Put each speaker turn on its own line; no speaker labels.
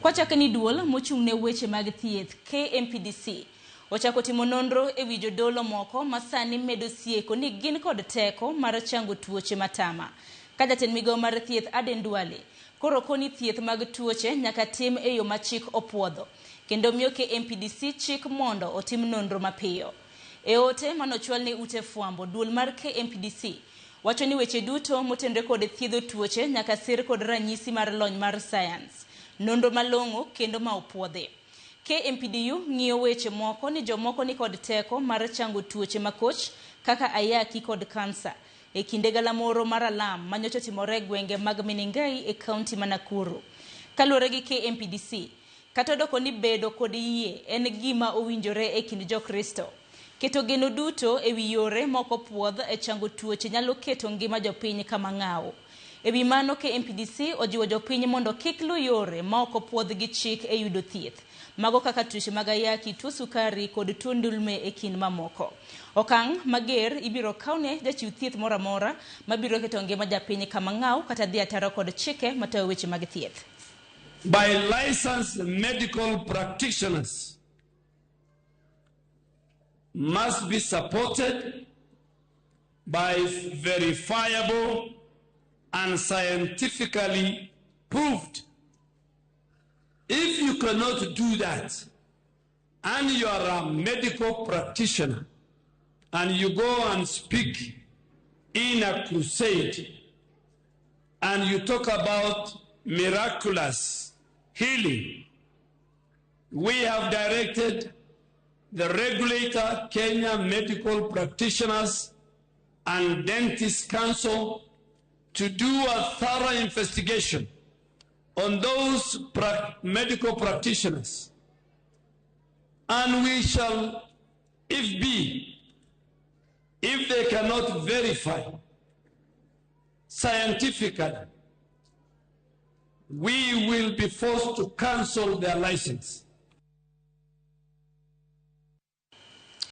Kwachako ni duol mochung' ne weche mag thieth KMPDC ochako timo nonro e wi jodolo moko ma sani medo sieko ni gin kod teko mar chango tuoche matama. Ka jatend migawo mar thieth Aden Duale koro koni thieth mag tuoche nyaka tim e yo ma chik opuodho kendo miyo KMPDC chik mondo otim nonro mapiyo. E ote manochwal ne ute fwambo, duol mar KMPDC wacho ni weche duto motenore kod thiedho tuoche nyaka sir kod ranyisi mar lony mar sayans, nonro malong'o kendo ma opuodhi. KMPDU ng'iyo weche moko ni jomoko ni kod teko mar chango tuoche makoch kaka ayaki kod kansa. E kinde galamoro mar alam manyocha otimore e gwenge mag Menengai e kaunti ma Nakuru. Kaluwore gi KMPDC, kata odoko ni bedo kod yie en gima owinjore e kind Jokristo, keto geno duto e wi yore ma ok opuodh e chango tuoche nyalo keto ngima jopiny kama ng'aw. E wi mano, KMPDC ojiwo jopiny mondo kik luw yore ma ok opuodh gi chik e yudo thieth, mago kaka tuoche mag ayaki, tuo sukari kod tuo ndulme e kind mamoko. Okang' mager ibiro kawne jachiw thieth moro amora mabiro keto ngima japiny kama ng'aw kata dhi ataro kod chike matayo weche mag thieth.
By licensed medical practitioners must be supported by verifiable and scientifically proved. If you cannot do that, and you are a medical practitioner, and you go and speak in a crusade, and you talk about miraculous healing, we have directed the regulator, Kenya Medical Practitioners and Dentists Council, to do a thorough investigation on those medical practitioners. And we shall, if be, if they cannot verify scientifically, we will be forced to cancel their license.